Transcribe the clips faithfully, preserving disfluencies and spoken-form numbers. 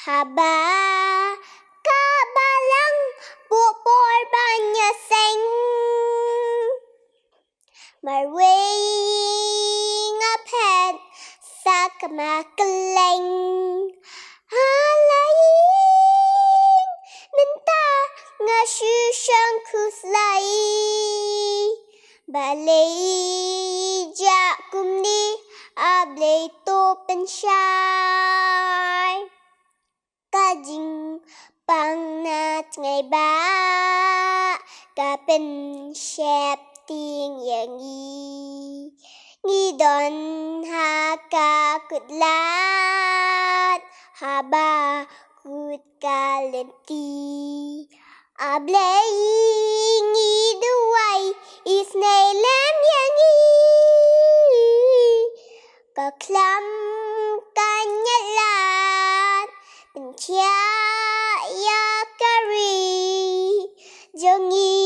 Haba ka balang buh por ban ïaseng, marwei nga phet sa ka ma kylleng. Ha la ïing mynta nga shu shong khuslai. Balei jia kumne, A Blei to pynshai. Ka jingpang na tnga ba ka pynsheptieng ïa ngi. Ngi don ha ka kut lad, haba kut ka lynti. A Blei ngi duwai, isynei lem ïa ngi. Ka khlam ka ñiat lad, pynkhiah ïa ka ri jong ngi.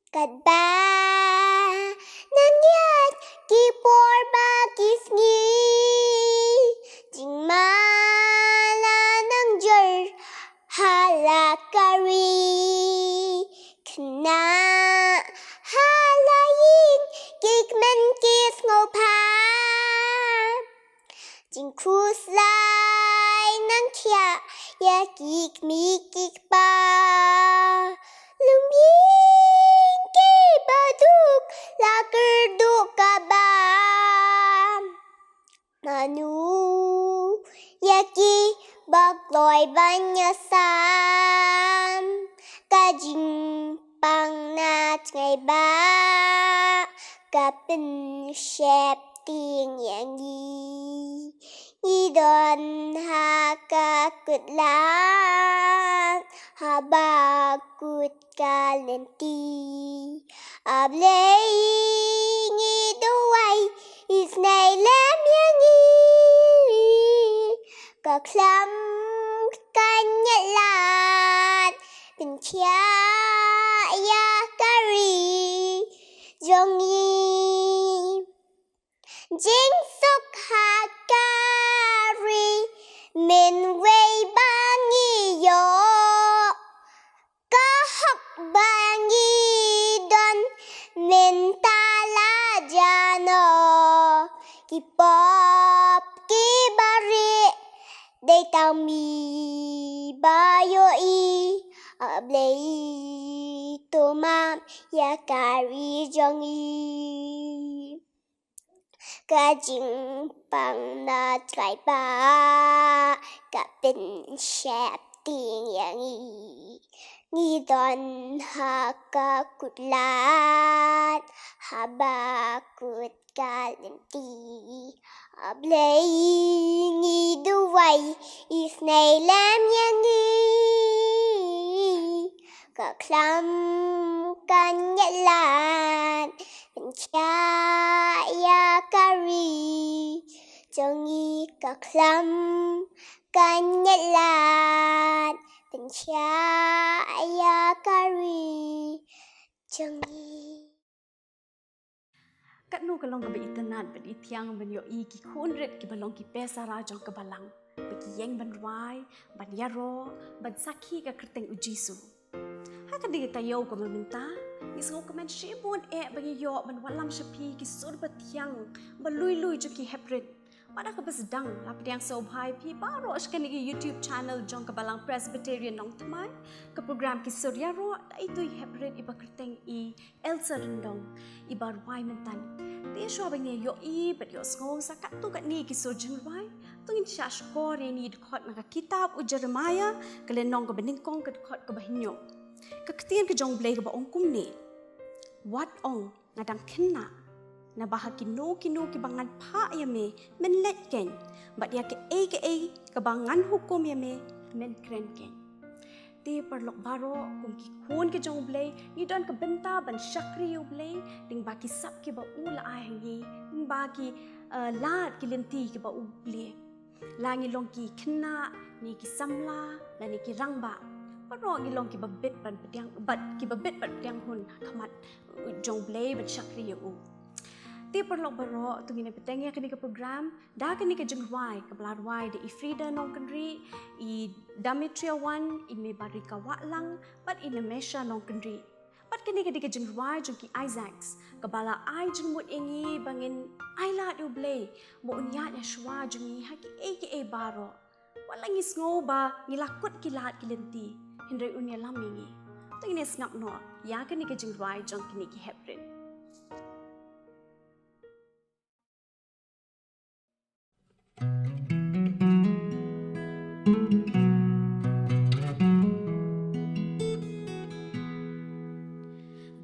Katba nang ïaid ki por bad ki sngi, jingma la nang jur ha la ka ri. Khynnah ha la ïing, ki kmen ki sngewbha. Jingkhuslai nang khiah ïa ki kmie ki kpa. Lum ïing kiba duk la kyrduh ka bam. Mano ïa kiba kloi ban ïasam? Ka jingpang na tnga ba ka pynsheptieng ïa ngi. Ngi don ha ka kut lad, haba kut ka lynti. A Blei ngi duwai, isynei lem ïa ngi. Ka khlam ka ñiat lad, pynkhiah ïa ka ri jong ngi. Jingsuk ha ka ri mynwei ba ngi ïoh. Ka hok ba ngi don mynta la jia noh. Ki pop kiba rieh dei tang mi ba ïohi. A Blei to map ïa ka ri jong ngi. Ka jingpang na trai ba ka pynsheptieng ïa ngi. Ngi don ha ka kut lad, haba kut ka lynti. A Blei ngi duwai, isynei lem ïa ngi. Ka khlam ka ñiat lad, pynkhiah ïa ka ri jong ngi. Ka khlam ka ñiat lad, pynkhiah ïa ka ri jong ngi. Katno ka long kaba itynnad bad ithiang ban ïohi ki khun rit kiba long ki pesara jong ka balang, ba ki ïeng ban rwai, ban ïaroh, ban sakhi ka kyrteng U Jisu. Ha kane ka taïew kaba mynta, ngi sngewkmen shibun eh ba ngi ïoh ban wallam sha phi ki sur bathiang ba lui lui jong ki heprit. Bad ha kaba sdang, la pdiang sngewbha ïa phi baroh sha kane ka YouTube channel jong ka Balang Presbyterian Nongthymmai, ka program Ki Sur Ïaroh da itu i heprit iba kyrteng i Elsa Ryndong, iba rwai mynta. Te shuwa ba ngin ïohi bad ïohsngew sa katto katne ki sur jingrwai, to ngin shah shkor ïa kine ki dkhot na ka kitab u Jeremaïah, ka lynnong kaba nyngkong, ka dkhot kaba hynñiew. Ka ktien ka jong U Blei kaba ong kumne: Wat ong, nga dang khynnah. Naba ha kino kino kiba ngan phah ïa me, men leit keiñ, bad ïa kaei kaei kaba ngan hukum ïa me, men kren keiñ. Te paralok baroh, kum ki khun ki jong U Blei, ngi don ka bynta ban shakri ïa U Blei lyngba ki sap kiba u la ai ha ngi, lyngba ki, eh, lad ki lynti kiba u plie. La ngi long ki khynnah, ne ki samla, lane ki rangbah, baroh ngi long kiba bit ban pdiang, bad kiba bit ban pdiang hun ha khmat jong U Blei ban shakri ïa u. Te paralok baroh, to ngin ïa bteng ïa kane ka program da kane ka jingrwai kaba la rwai da i Frida Nongkynrih, i Demetria Wan, i Mebarika Wahlang bad i Namesha Nongkynrih. Bad kane ka dei ka jingrwai jong ki Isaacs kaba la ai jingmut ïa ngi ba ngin ailad ïa U Blei ba un ïaid ha shuwa jong ngi ha kiei kiei baroh. Wat la ngi sngew ba ngi la kut ki lad ki lynti, hynrei un ïalam ïa ngi. To ngin ïa sngap noh ïa kane ka jingrwai jong kine ki heprit.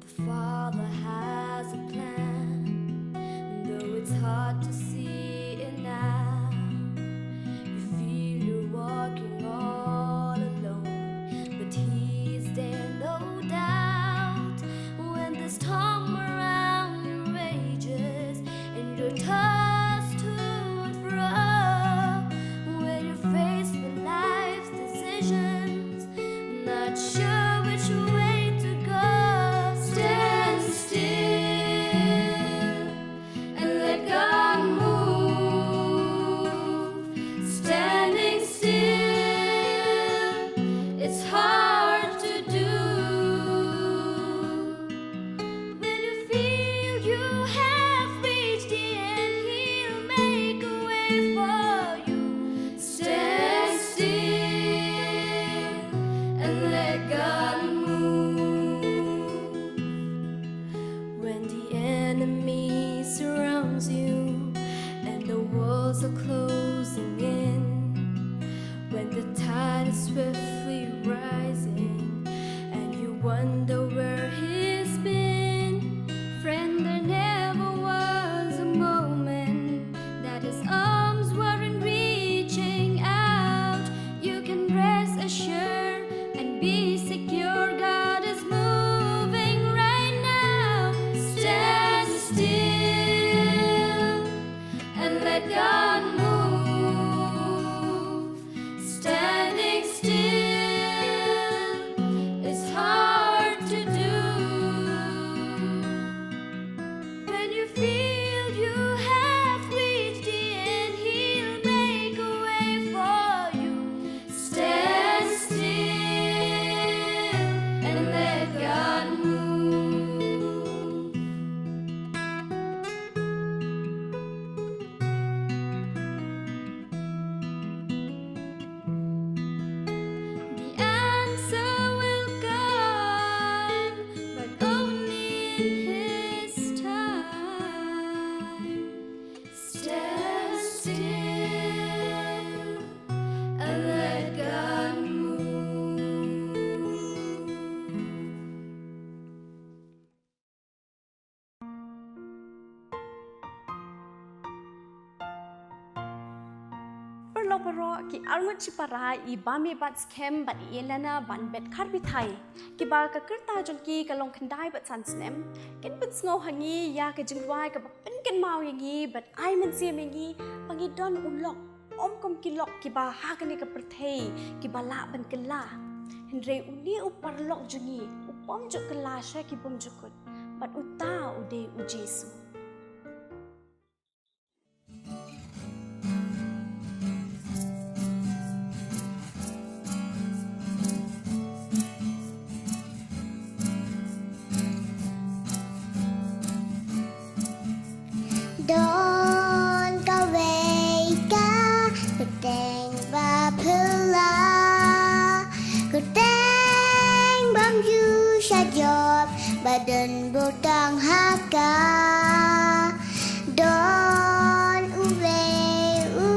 The Father has a plan, though it's hard to see it now. You feel you're walking all alone, but He's there, no doubt. When the storm around you rages and you're tossed to and fro, when you're faced with life's decisions, not sure which way to go, stand still and let God move. Standing still, it's hard to do. When you feel you have reached the end, He'll make a way for you. Stand still and let God move. When the enemy surrounds you and the walls are closing in, when the tide is swiftly rising and you wonder where He's been, friend, there never was a moment that His arms weren't reaching out. You can rest assured and be secure. God is moving right now. Stand still and let God move. Standing still is hard to do. When you feel you have reached the end, He'll make a way for you. Stand still and let God move. The answer will come, but only in His time. Stand still and let God move. Paralok baroh, ki arngut shipara i Bame Batskhem bad i Elena Banbet Kharbithai, kiba ka rta jong ki ka long khyndai bad san snem, kin pynsngew ha ngi ïa ka jingrwai kaba pynkynmaw ïa ngi bad ai mynsiem ïa ngi ba ngi don u lok, ym kum ki lok kiba ha kane ka pyrthei kiba lah ban kylla. Hynrei une u paralok jong ngi u bym ju kylla sha ki bymjukut, bad uta u dei U Jisu. Don kawei ka kyrteng ba phylla, kyrteng bym ju shah jop, ba don bor tang ha ka. Don uwei u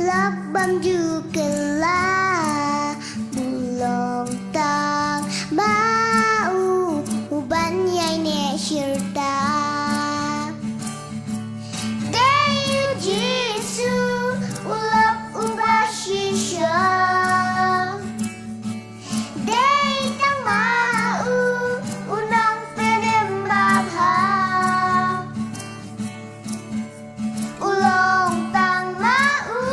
lok bym ju kylla, u long tang ma u, u ban ïaineh shirta. Dei U Jisu u lok uba shisha. Dei tang ma u, u nongpynim babha. U long tang ma u,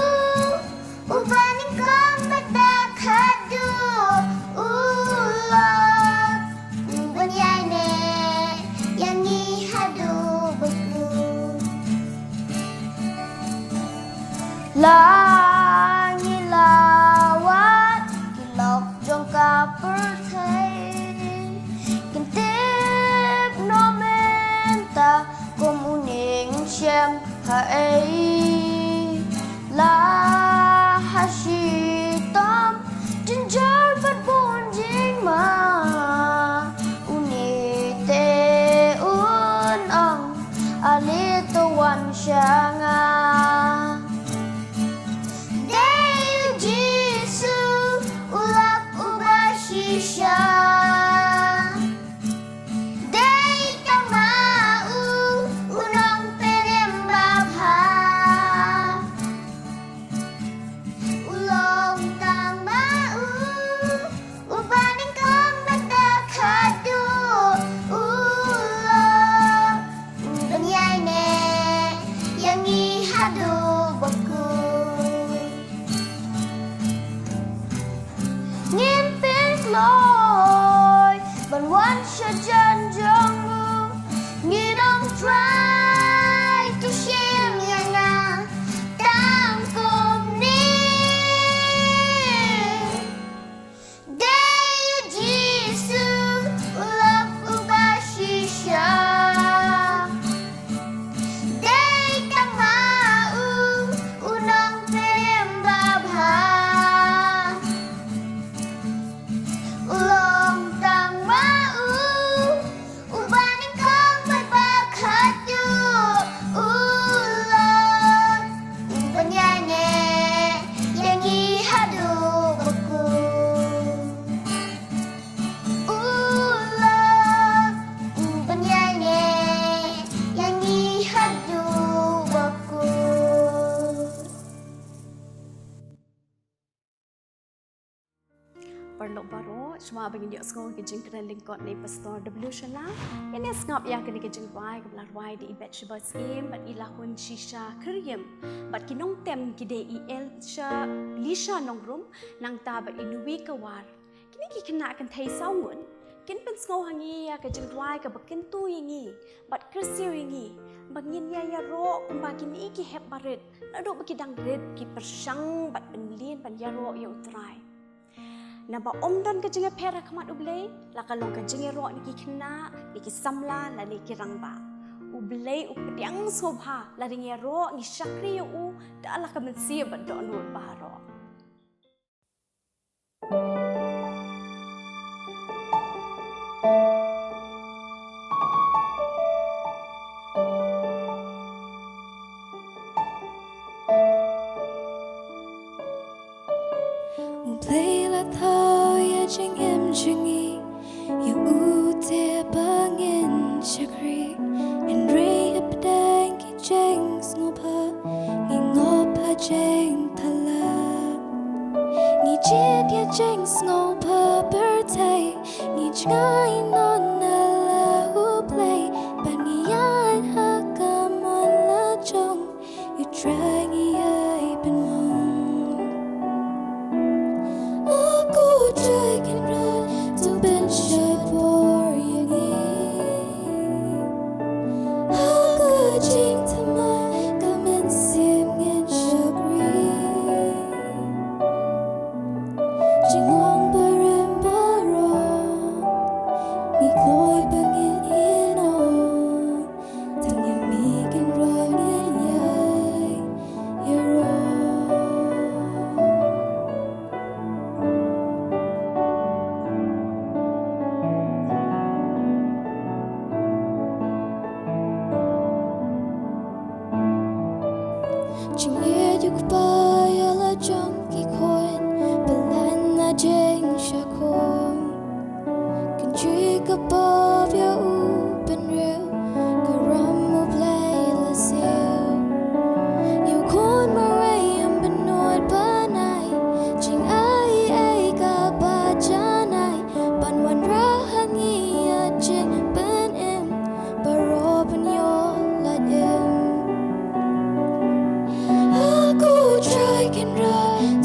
uba nyngkong bad La ngi la wad ki lok jong ka pyrthei, kin tip noh mynta kum une ngin shem haei. La ha shitom jynjar bad bun jingma, une te un ong, ale to wan sha nga. Dei u Jisu u lok uba shisha. Dei tang ma u, u nongpynim babha. U long tang ma u, uba nyngkong bad ba khatduh. U long uban ïaineh ïa ngi haduh ba kut. Ngin pynkloi ban wan sha jan jong u. Ngi ong, Trai, to shim ïa nga tang kumne. Dei u Jisu u lok uba shisha. Dei tang ma u, u nongpynim babha. U long tang ma u, uba nyngkong bad ba khatduh. U long uban ïaineh ïa ngi haduh ba kut. U long uban ïaineh ïa ngi haduh ba kut. Paralok baroh, shuwa ba ngin ïohsngew ïa ka jingkren lyngkot na i Pastor W Shylla, ngin ïa sngap ïa kane ka jingrwai kaba la rwai da i Bathsheba Syiem bad i Lahun Shisha Kyriem. Bad ki nongtem ki dei i Elisha, Lisha Nongrum, nangta bad i Nui Kawar. Kine ki khynnah kynthei saw ngut kin pynsngew ha ngi ïa ka jingrwai kaba kyntu ïa ngi bad kyrsiew ïa ngi ba ngin ïa ïaroh kumba kine ki hep barit, naduh ba ki dang rit ki pyrshang bad pynlien ban ïaroh ïa U Trai. Naba ym don ka jingïapher ha khmat U Blei, la ka long ka jingïaroh na ki khynnah, na ki samla lane ki rangbah. U Blei u pdiang sngewbha lada ngi ïaroh, ngi shakri ïa u da la ka mynsiem bad dohnud baroh. U Blei la thaw ïa jingim jong ngi, ïa u te ba ngin shakri. Hynrei hapdeng ki jingsngewbha, ngi ngop ha jingthala. Ngi jied ïa jingsngewbha pyrthei, ngi jngai noh na la U Blei, ba ngi ïaid ha ka mon la jong U Trai ngi ïai pynmong. O ko Trai Kynrad, to pynshai bor ïa ngi. Ha ka jingthymmai ka mynsiem ngin shakri. Jingong barim baroh, ngi kloi ba ngin ïehnoh. Tang ïa me Kynrad ngin ïai ïaroh. Jingïeit u kpa ïa la jong ki khun, pyllait na jingshakri. Kynjri ka pop ïa u bynriew, ka ram U Blei la siew. Ïa u khun marwei ym pynnud ban ai, jingai ei kaba jan ai, ban wanrah ha ngi ïa jingpynim, baroh ban ïoh lait im. Ha ko Trai Kynrad,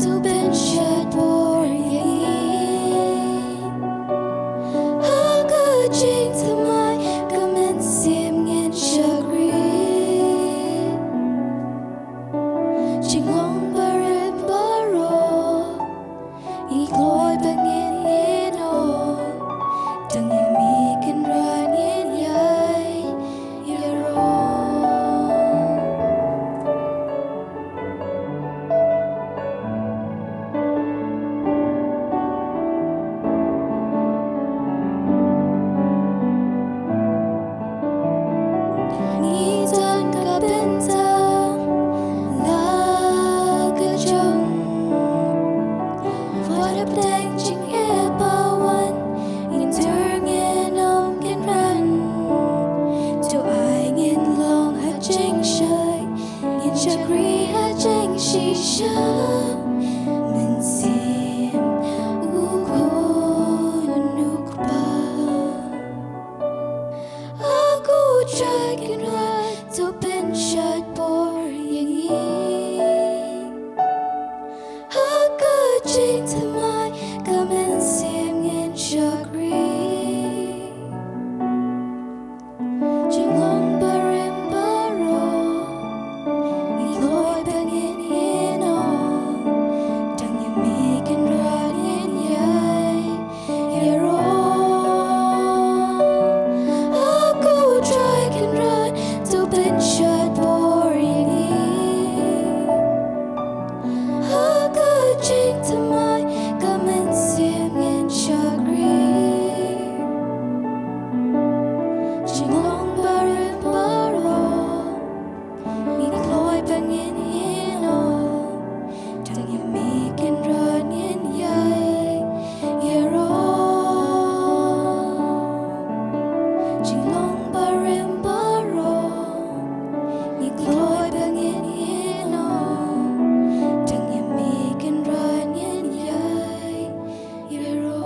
Shakri ha jingshisha mynsiem u khun u kpa. Ha ko Trai Kynrad to pynshait bor ïa ngi. Ha ka jingthymmai ka mynsiem ngin shakri. Jinglong barim baroh ngi kloi ba ngin ïehnoh. Tang ïa me Kynrad ngin ïai ïaroh. Ha ko Trai Kynrad to pynshait bor ïa ngi. Ha ka jingthymmai ka mynsiem ngin shakri. Jinglong barim baroh ngi kloi ba ngin ïehnoh. Tang ïa me Kynrad ngin ïai ïaroh. Jinglong barim baroh ngi kloi ba ngin ïehnoh. Tang ïa me Kynrad ngin ïai ïaroh.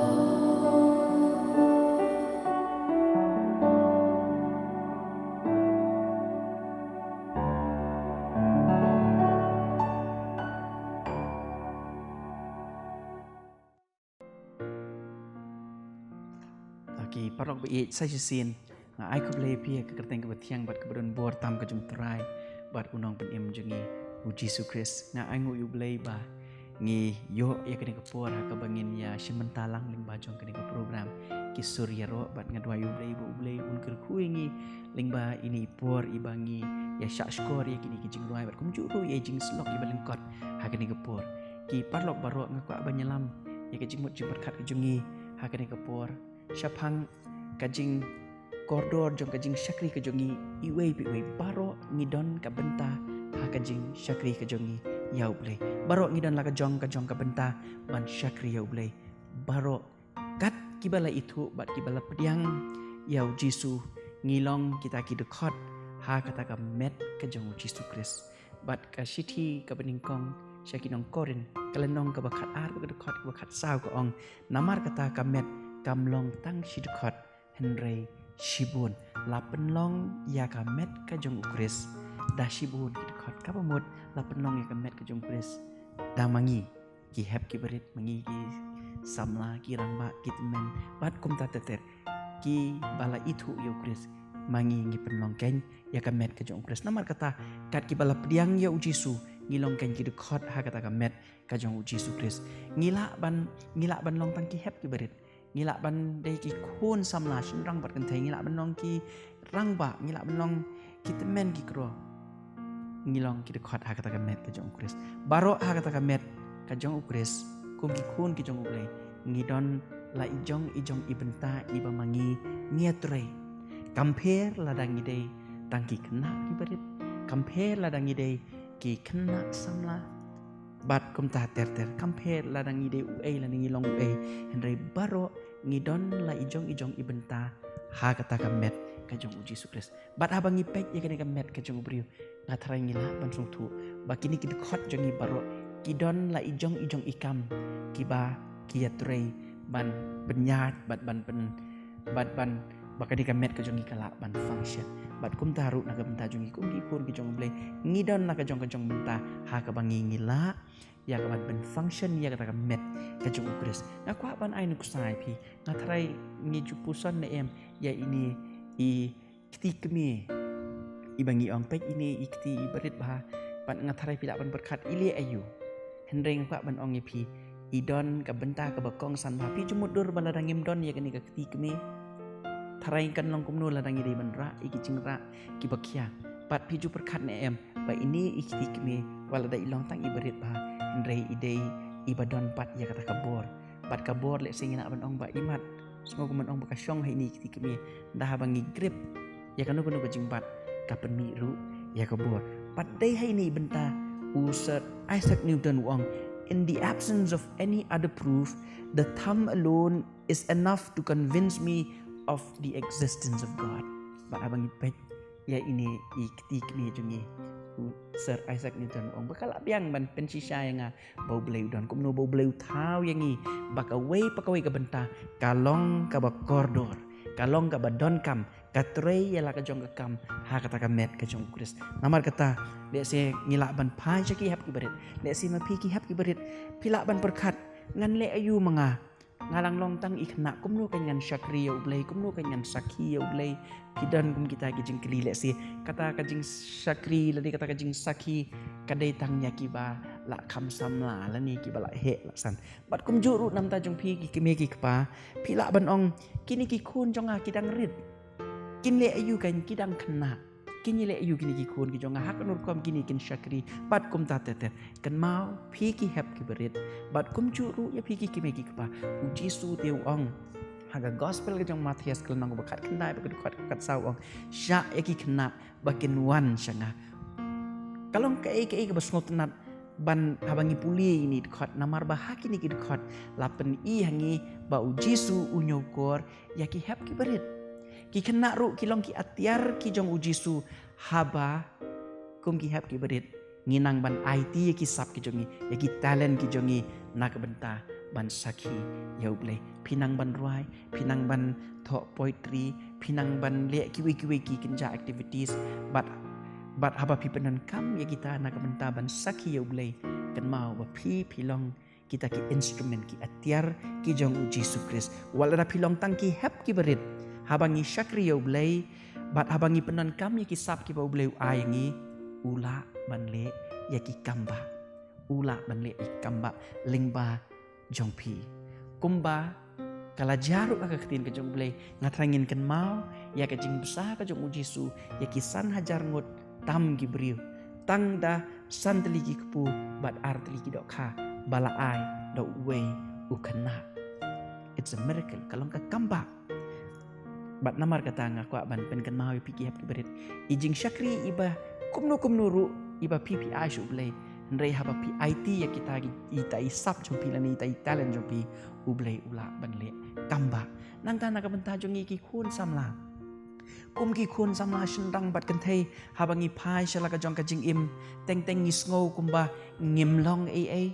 Ki paralok ba ïeit, sa shisien nga ai khublei ïa phi ha ka kyrteng kaba thiang bad kaba don bor tam ka jong U Trai bad U Nongpynim jong ngi U Jisu Khrist. Nga ai nguh ïa U Blei ba ngi ïoh ïa kane ka por ha kaba ngin ïa shim bynta lang lyngba jong kane ka program Ki Sur Ïaroh, bad nga duwai ïa U Blei ba U Blei un kyrkhu ïa ngi lyngba ine i por iba ngi ïa shahshkor ïa kine ki jingrwai bad kumjuh ruh ïa i jingsyllok iba lyngkot ha kane ka por. Ki paralok baroh, nga kwah ban ïalam ïa ka jingmut jingpyrkhat ka jong ngi ha kane ka por shaphang ka jingkordor jong ka jingshakri ka jong ngi. Iwei pa iwei baroh ngi don ka bynta ha ka jingshakri ka jong ngi ïa U Blei. Baroh ngi don la ka jong ka jong ka bynta ban shakri ïa U Blei. Baroh kat kiba la ithuh bad kiba la pdiang ïa U Jisu, ngi long kita ki dkhot ha kata ka met ka jong U Jisu Khrist. Bad ka shithi kaba nyngkong sha ki nong Korinth, ka lynnong kaba khatar bad ka dkhot kaba khatsaw ka ong, namar kata ka met kam long tang shi dkhot, hynrei shibun. La pynlong ïa ka met ka jong U Khrist da shibun ki dkhot. Kaba mut la pynlong ïa ka met ka jong U Khrist da ma ngi ki hep ki barit, ma ngi ki samla, ki rangbah, ki tymmen bad kumta ter ter, kiba la ithuh ïa U Khrist. Ma ngi ngi pynlong keiñ ïa ka met ka jong U Khrist. Namar kata, kat kiba la pdiang ïa U Jisu, ngi long keiñ ki dkhot ha kata ka met ka jong U Jisu Khrist. Ngi lah ban, ngi lah ban long tang ki hep ki barit. Ngi lah ban dei ki khun samla shynrang bad kynthei, ngi lah ban long ki rangbah, ngi lah ban long ki tymmen ki kro. Ngi long ki dkhot ha kata ka met ka jong U Khrist. Baroh ha kata ka met ka jong U Khrist, kum ki khun ki jong U Blei, ngi don la i jong i jong i bynta iba ma ngi ngi ïatrei. Kam pher lada ngi dei tang ki khynnah ki barit, kam pher lada ngi dei ki khynnah samla bad kumta ter ter, kam pher lada ngi dei uei lada ngi long uei, hynrei baroh ngi don la i jong i jong i bynta ha kata ka met ka jong U Jisu Khrist. Bad haba ngi peit ïa kane ka met ka jong u briew, nga tharai ngi lah ban sngewthuh ba kine ki dkhot jong ngi baroh ki don la i jong i jong i kam kiba ki ïatrei ban pynïaid bad ban pyn, bad ban, ba kane ka met ka jong ngi ka lah ban function. Bad kumta ruh na ka bynta jong ngi kum ki khun ki jong U Blei, ngi don la ka jong ka jong bynta ha kaba ngi ngi lah ïa ka ban pyn function ïa kata ka met ka jong U Khrist. Nga kwah ban ai nuksa ïa phi, nga tharai ngi ju puson ne em ïa ine i kti kmie iba ngi ong, peit ine i kti iba rit bha. Bad nga tharai phi lah ban pyrkhat i leh aïu. Hynrei nga kwah ban ong ïa phi, i don ka bynta kaba kongsan bha. Phi ju mutdur ba lada ngim don ïa kane ka kti kmie, tharai kan long kumno lada ngi dei ban rah ïa ki jingrah kiba khia. Bad phi ju pyrkhat ne em ba ine i kti kmie wat lada i long tang iba rit bha, hynrei i dei iba don pat ïa kata ka bor. Bad ka bor lehse ngi lah ban ong ba i mat, sngew kumban ong ba ka shong ha ine i kti kmie. Nda haba ngi grip ïa kano kano ka jingbat, ka pynmih ruh ïa ka bor. Bad dei ha ine i bynta u Sir Isaac Newton u ong, "In the absence of any other proof, the thumb alone is enough to convince me of the existence of God." Bad haba ngi peit ïa ine i kti kmie jong ngi, Sir Isaac Newton u ong ba ka la biang ban pynshisha ïa nga ba U Blei u don, kumno ba U Blei u thaw ïa ngi ba kawei pa kawei ka bynta ka long kaba kordor, ka long kaba donkam, ka trei ïa la ka jong ka kam ha kata ka met ka jong U Khrist. Namar kata, lehse ngi lah ban phai sha ki hep ki barit, lehse ma phi ki hep ki barit phi lah ban pyrkhat, ngan leh aïu ma nga? Nga dang long tang i khynnah, kumno kan ngan shakri ïa U Blei, kumno kan ngan sakhi ïa U Blei? Ki don kum kita ki jingkylli. Lehse kata ka jingshakri lane kata ka jingsakhi ka dei tang ïa kiba la kham samla lane kiba la heh la san. Bad kumjuh ruh namar jong phi ki kmie ki kpa, phi lah ban ong, kine ki khun jong nga ki dang rit, kin leh aïu kan, ki dang khynnah, kin ïaleh aïu kine ki khun ki jong nga? Ha kano rukom kine kin shakri? Bad kumta ter ter. Kynmaw, phi ki hep ki barit, bad kumjuh ruh ïa phi ki kmie ki kpa. U Jisu te u ong ha ka Gospel ka jong u Mathaios ka lynnong kaba khatkhyndai bad ka dkhot kaba khatsaw, u ong, shah ïa ki khynnah ba kin wan sha nga. Ka long kaei kaei kaba sngewtynnat ban haba ngi pule ïa kine ki dkhot, namar ba ha kine ki dkhot la pyni ha ngi ba U Jisu u ñiewkor ïa ki hep ki barit. Ki khynnah ruh ki long ki atiar ki jong U Jisu. Haba kum ki hep ki barit ngi nang ban aiti ïa ki sap ki jong ngi, ïa ki talent ki jong ngi na ka bynta ban sakhi ïa U Blei. Phi nang ban rwai, phi nang ban thoh poetry, phi nang ban leh kiwei kiwei ki kynja activities, bad bad haba phi pyndonkam ïa kita na ka bynta ban sakhi ïa U Blei, kynmaw ba phi phi long kita ki instrument, ki atiar ki jong U Jisu Khrist. Wat lada phi long tang ki hep ki barit, haba ngi shakri ïa U Blei bad haba ngi pyndonkam ïa ki sap kiba U Blei u ai ïa ngi, u lah ban leh ïa ki kambah, u lah ban leh ïa ki kambah lyngba jong phi. Kumba ka la jia ruh ha ka ktien ka jong U Blei, nga tharai ngin kynmaw ïa ka jingbsa ka jong U Jisu ïa ki san hajar ngut tam ki briew, tang da san tylli ki kpu bad ar tylli ki dohkha ba la ai da uwei u khynnah. It's a miracle, ka long ka kambah. Bad namar kata nga kwah ban pynkynmaw ïa phi ki hep ki barit, i jingshakri iba kumno kumno ruh iba phi phi ai sha U Blei, hynrei haba phi aiti ïa kita ki, ita i sap jong phi lane ita i talent jong phi, U Blei u lah ban leh kambah. Nangta na ka bynta jong ngi ki khun samla, kum ki khun samla shynrang bad kynthei, haba ngi phai sha la ka jong ka jingim, teng teng ngi sngew kumba ngim long ei ei.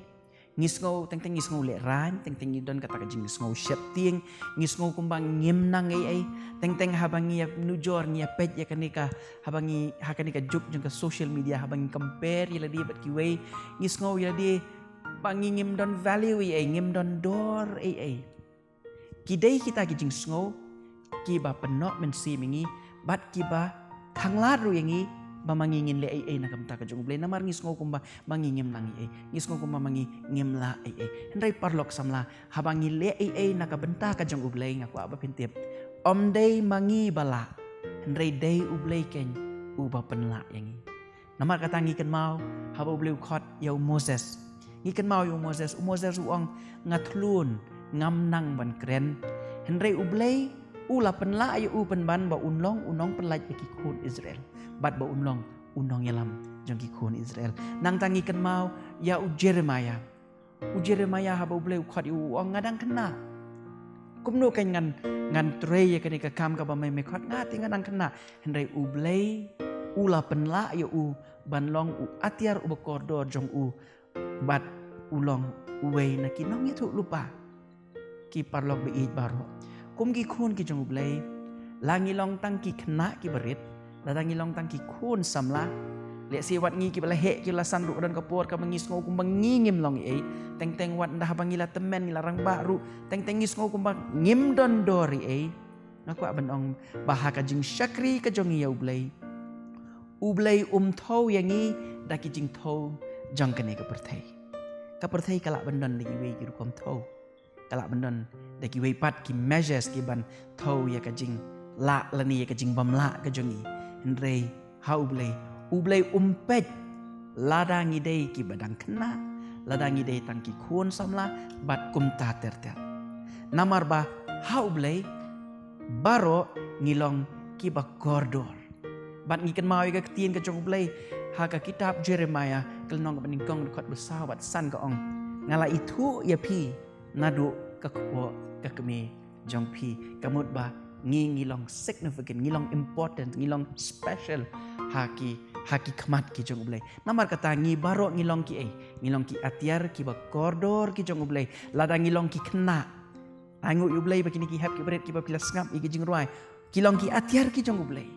Ngi sngew, teng teng ngi sngew lehraiñ, teng teng ngi don kata ka jingsngew sheptieng, ngi sngew kumba ngim nang ei ei. Teng teng haba ngi ïa nujor, ngi ïa peit ïa kane ka, haba ngi ha kane ka juk jong ka social media, haba ngi compare ïa lade bad kiwei, ngi sngew ïa lade ba ngi ngim don value ei ei, ngim don dor ei ei. Ki dei kita ki jingsngew kiba pynnoh mynsiem ïa ngi bad kiba khanglad ruh ïa ngi ba ma ngi ngin leh ei ei na ka bynta ka jong U Blei, namar ngi sngew kumba ma ngi ngim nang ei ei, ngi sngew kumba ma ngi ngim lah ei ei. Hynrei paralok samla, haba ngi leh ei ei na ka bynta ka jong U Blei, nga kwah ba phin tip, ym dei ma ngi ba lah, hynrei dei U Blei keiñ uba pynlah ïa ngi. Namar kata ngi kynmaw haba U Blei u khot ïa u Moses. Ngi kynmaw ïa u Moses, u Moses u ong, nga thlun, ngam nang ban kren. Hynrei U Blei u la pynlah ïa u pynban ba un long u nongpynlait ïa ki khun Israel, bad ba un long u nongïalam jong ki khun Israel. Nangta ngi kynmaw ïa u Jeremiah. U Jeremiah, haba U Blei u khot ïa u, u ong, nga dang khynnah. Kumno keiñ ngan, ngan trei ïa kane ka kam kaba me me khot nga, te nga dang khynnah. Hynrei U Blei u la pynlah ïa u ban long u atiar uba kordor jong u, bad u long uwei na ki nongïathuhlypa. Ki paralok ba ïeit baroh, kum ki khun ki jong U Blei, la ngi long tang ki khynnah kiba rit, lada ngi long tang ki khun samla, lehse wat ngi kiba la heh ki la san ruh, don ka por kaba ngi sngew kumba ngi ngim long ei ei. Teng teng wat nda haba ngi la tymmen, ngi la rangbah ruh, teng teng ngi sngew kumba ngim don dor ei ei. Nga kwah ban ong ba ha ka jingshakri ka jong ngi ïa U Blei, U Blei um thew ïa ngi da ki jingthew jong kane ka pyrthei. Ka pyrthei ka lah ban don da kiwei ki rukom thew, ka lah ban don da kiwei pat ki measures ki ban thew ïa ka jinglah lane ïa ka jingbymlah ka jong ngi. Hynrei ha U Blei, U Blei um peit lada ngi dei kiba dang khynnah, lada ngi dei tang ki khun samla, bad kumta ter ter. Namar ba ha U Blei baroh ngi long kiba kordor. Bad ngi kynmaw ïa ka ktien ka jong U Blei ha ka kitab Jeremiah, ka lynnong kaba nyngkong, dkhot ba saw bad san, ka ong, nga la ithuh ïa phi naduh ka kpoh ka kmie jong phi. Ka mut ba ngi, ngi long significant, ngi long important, ngi long special ha ki ha ki khmat ki jong U Blei. Namar kata ngi baroh ngi long ki ei, ngi long ki atiar kiba kordor ki jong U Blei. Lada ngi long ki khynnah, ai nguh ïa U Blei ba kine ki hep ki barit kiba phi la sngap ïa ki jingrwai, ki long ki atiar ki jong U Blei.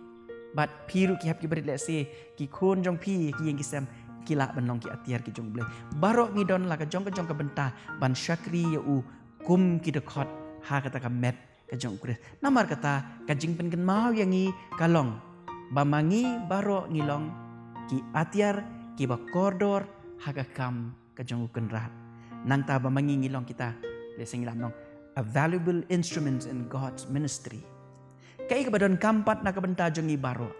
Bad phi ruh ki hep ki barit lehse, ki khun jong phi, ki ïing ki sem, ki lah ban long ki atiar ki jong U Blei. Baroh ngi don la ka jong ka jong ka bynta ban shakri ïa u kum ki dkhot ha kata ka met ka jong U Khrist. Namar kata ka jingpynkynmaw ïa ngi ka long ba ma ngi baroh ngi long ki atiar kiba kordor ha ka kam ka jong U Kynrad. Nangta ba ma ngi ngi long kita, lehse ngi lah ban ong, a valuable instruments in God's ministry. Kaei kaba donkam pat na ka bynta jong ngi baroh.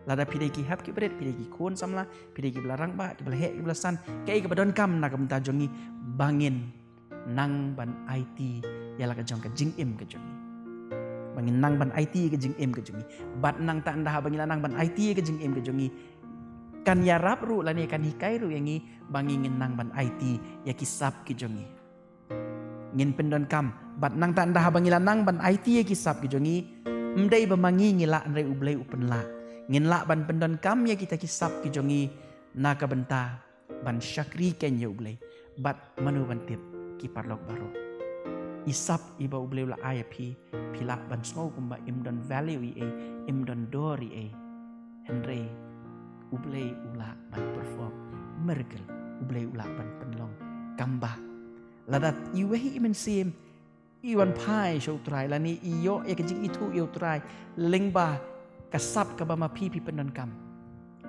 Lada phi dei ki hep ki barit, phi dei ki khun samla, phi dei kiba la rangbah, kiba la heh, kiba la san, kaei kaba donkam na ka bynta jong ngi ba ngin nang ban aiti ïa la ka jong ka jingim ka jong ngi. Ba ngin nang ban aiti ïa ka jingim ka jong ngi. Bad nangta ynda haba ngi la nang ban aiti ïa ka jingim ka jong ngi, kan ïarap ruh lane kan hikai ruh ïa ngi ba ngi ngin nang ban aiti ïa ki sap ki jong ngi. Ngin pyndonkam, bad nangta ynda haba ngi la nang ban aiti ïa ki sap ki jong ngi, ym dei ba ma ngi ngi lah, hynrei U Blei u pynlah. Ngin lah ban pyndonkam ïa kita ki sap ki jong ngi na ka bynta ban shakri keiñ ïa U Blei. Bad mano ban tip, ki paralok baroh, i sap iba U Blei u la ai ïa phi, phi lah ban sngew kumba im don value ei ei, im don dor ei ei. Hynrei U Blei u lah ban perform miracle, U Blei u lah ban pynlong kambah. Lada iwei i mynsiem i wan phai sha U Trai lane i ïoh ïa ka jingithuh ïa U Trai lyngba ka sap kaba ma phi phi pyndonkam,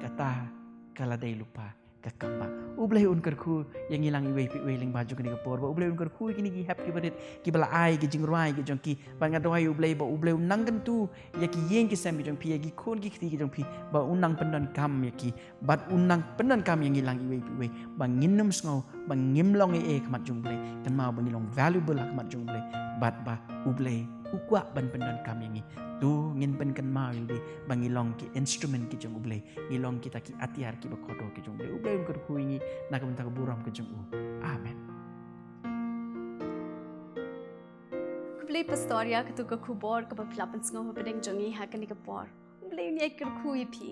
kata ka la dei lypa ka kambah. U Blei un kyrkhu ïa ngi lang iwei pa iwei lyngba jong kane ka por. Ba U Blei un kyrkhu ïa kine ki hep ki barit kiba la ai ki jingrwai ki jong ki. Ba nga duwai U Blei ba U Blei un nang kyntu ïa ki ïing ki sem ki jong phi, ïa ki khun ki kti ki jong phi, ba un nang pyndonkam ïa ki. Bad un nang pyndonkam ïa ngi lang iwei pa iwei ba ngin ym sngew ba ngim long ei ei ha khmat jong U Blei, kynmaw ba ngi long valuable ha khmat jong U Blei. Bad ba U Blei u kwah ban pyndonkam ïa ngi. To ngin pynkynmaw ïa lade ba ngi long ki instrument ki jong U Blei, ngi long kita ki atiar kiba kordor ki jong U Blei. U Blei un kyrkhu ïa ngi na ka bynta ka burom ka jong u. Amen. Khublei pastor ïa katu ka khubor kaba phi la pynsngew hapdeng jong ngi ha kane ka por. U Blei un ïai kyrkhu ïa phi.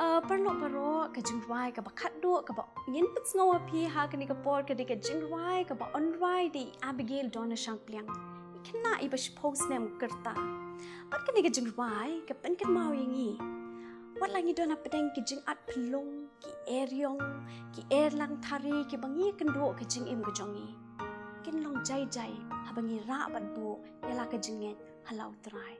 Ah, paralok baroh, ka jingrwai kaba khatduh kaba ngin pynsngew ha phi ha kane ka por ka dei ka jingrwai kaba wanrwai da i Abigail Donna Shangpliang, i khynnah iba shiphew snem ka rta. Bad kane ka jingrwai ka pynkynmaw ïa ngi, wat la ngi don hapdeng ki jingat phyllung, ki eriong, ki erlang thari kiba ngi kynduh ka jingim ka jong ngi, kin long jai jai haba ngi rah bad buh ïa la ka jingngeit ha la U Trai.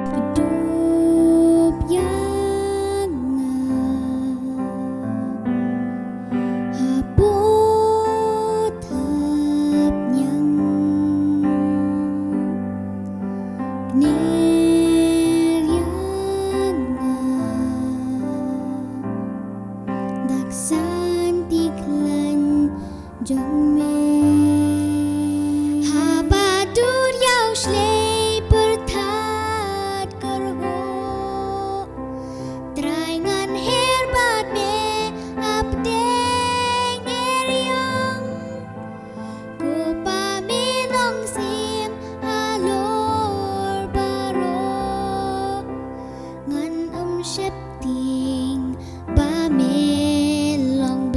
Kdup ïa nga ha pud hapniang, kner ïa nga da ka santi khlaiñ jong me. Haba dur ïa u shlei pyrthat kyrhuh, Trai ngan her bad me hapdeng eriong. Ko Pa me long syiem halor baroh, ngan ym sheptieng ba me long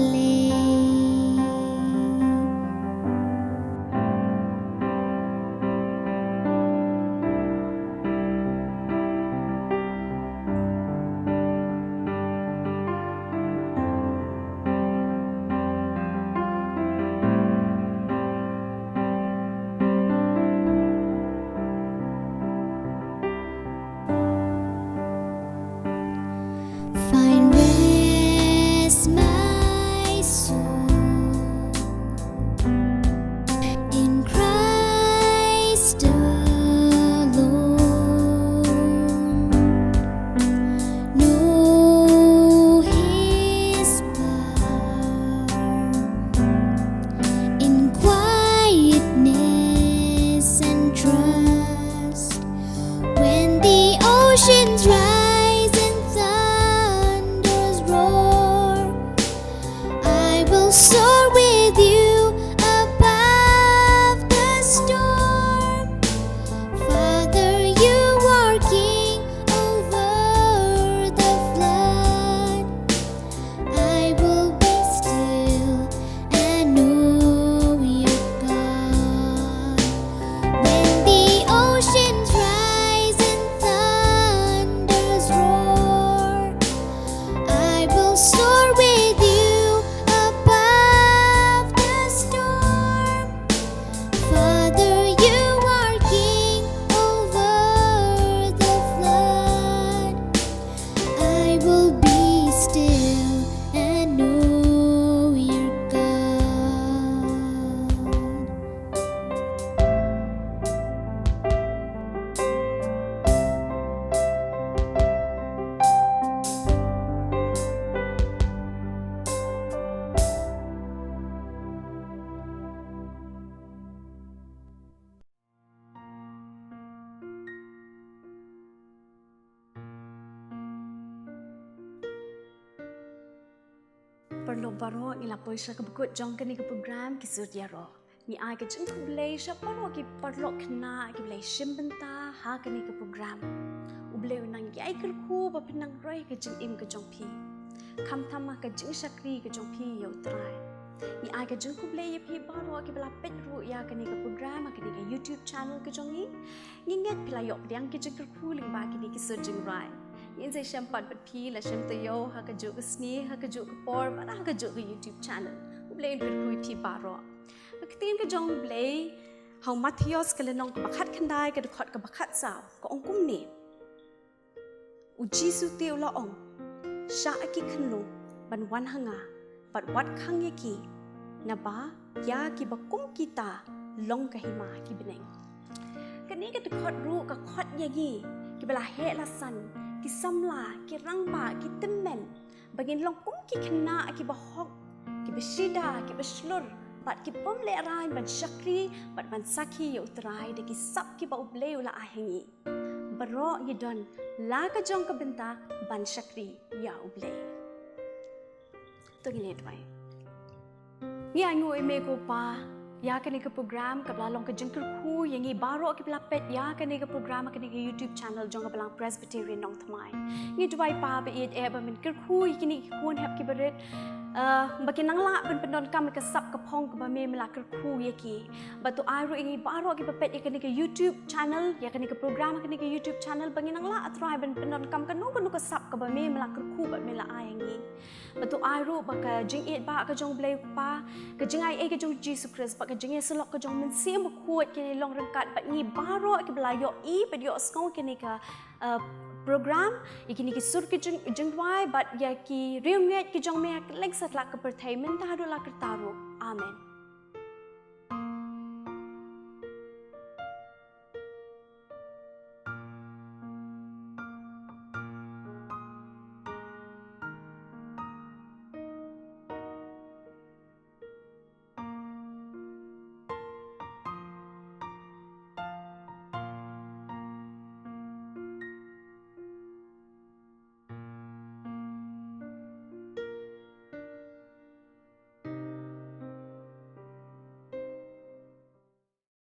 Soar with you above the storm. Father, you are king over the flood. I will be still and know you're God. When the oceans rise and thunders roar, I will soar with you above the storm. Father, you are king over the flood. I will be still and know you're God. Paralok baroh, ngi la poi sha kaba kut jong kane ka program Ki Sur Ïaroh. Ngi ai ka jingkhublei sha baroh ki paralok khynnah kiba la shim bynta ha kane ka program. U Blei un nang ïai kyrkhu ba phin nang roi ka jingim ka jong phi, khamtam ha ka jingshakri ka jong phi ïa U Trai. Ngi ai ka jingkhublei ïa phi baroh kiba la peit ruh ïa kane ka program ha kane ka YouTube channel ka jong ngi. Ngi ngeit phi la ïoh pdiang ki jingkyrkhu lyngba kine ki sur jingrwai. Ngin sa ïashem pat bad phi la shem taïew ha kajuh ka sngi, ha kajuh ka por bad ha kajuh ka YouTube channel. U Blei un kyrkhu ïa phi baroh. Ka ktien ka jong U Blei ha u Mathaios ka lynnong kaba khatkhyndai, ka dkhot kaba khatsaw, ka ong kumne: U Jisu te u la ong: Shah ïa ki khunlung ban wan ha nga, bad wat khang ïa ki, naba ïa kiba kum kita long ka hima ki bneng. Kane ka dkhot ruh ka khot ïa ngi kiba la heh la san, ki samla, ki rangbah, ki tymmen, ba ngin long kum ki khynnah kiba hok, kiba shida, kiba shlur bad ki bym lehraiñ ban shakri bad ban sakhi ïa U Trai da ki sap kiba U Blei u la ai ha ngi. Baroh ngi don la ka jong ka bynta ban shakri ïa U Blei. To ngin ïa duwai. Ngi ainguh ïa me ko Pa ïa kane ka program kaba la long ka jingkyrkhu ïa ngi baroh kiba la peit ïa kane ka program ha kane ka YouTube channel jong ka Balang Presbyterian Nongthymmai. Ngi duwai Pa ba ïeit eh ba men kyrkhu ïa kine ki khun hep kiba rit, ah, ba kin nang lah ban pyndonkam ïa ka sap ka phong kaba me me la kyrkhu ïa ki. Bad to ai ruh ïa ngi baroh kiba peit ïa kane ka YouTube channel, ïa kane ka program ha kane ka YouTube channel, ba ngin nang lah, ah Trai, ban pyndonkam kano kano ka sap kaba me me la kyrkhu bad me la ai ïa ngi. Bad to ai ruh ba ka jingïeit ba ka jong U Blei U Kpa, ka jingaiei ka jong U Jisu Khrist bad ka jingïasyllok ka jong U Mynsiem Bakhuid kin ïa long ryngkat bad ngi baroh kiba la ïohi bad ïohsngew ïa kane ka, ah, program, ïa kine ki sur ki jing, jingduwai bad ïa ki riewngeit ki jong me ha kylleng satlak ka pyrthei mynta haduh la karta ruh. Amen.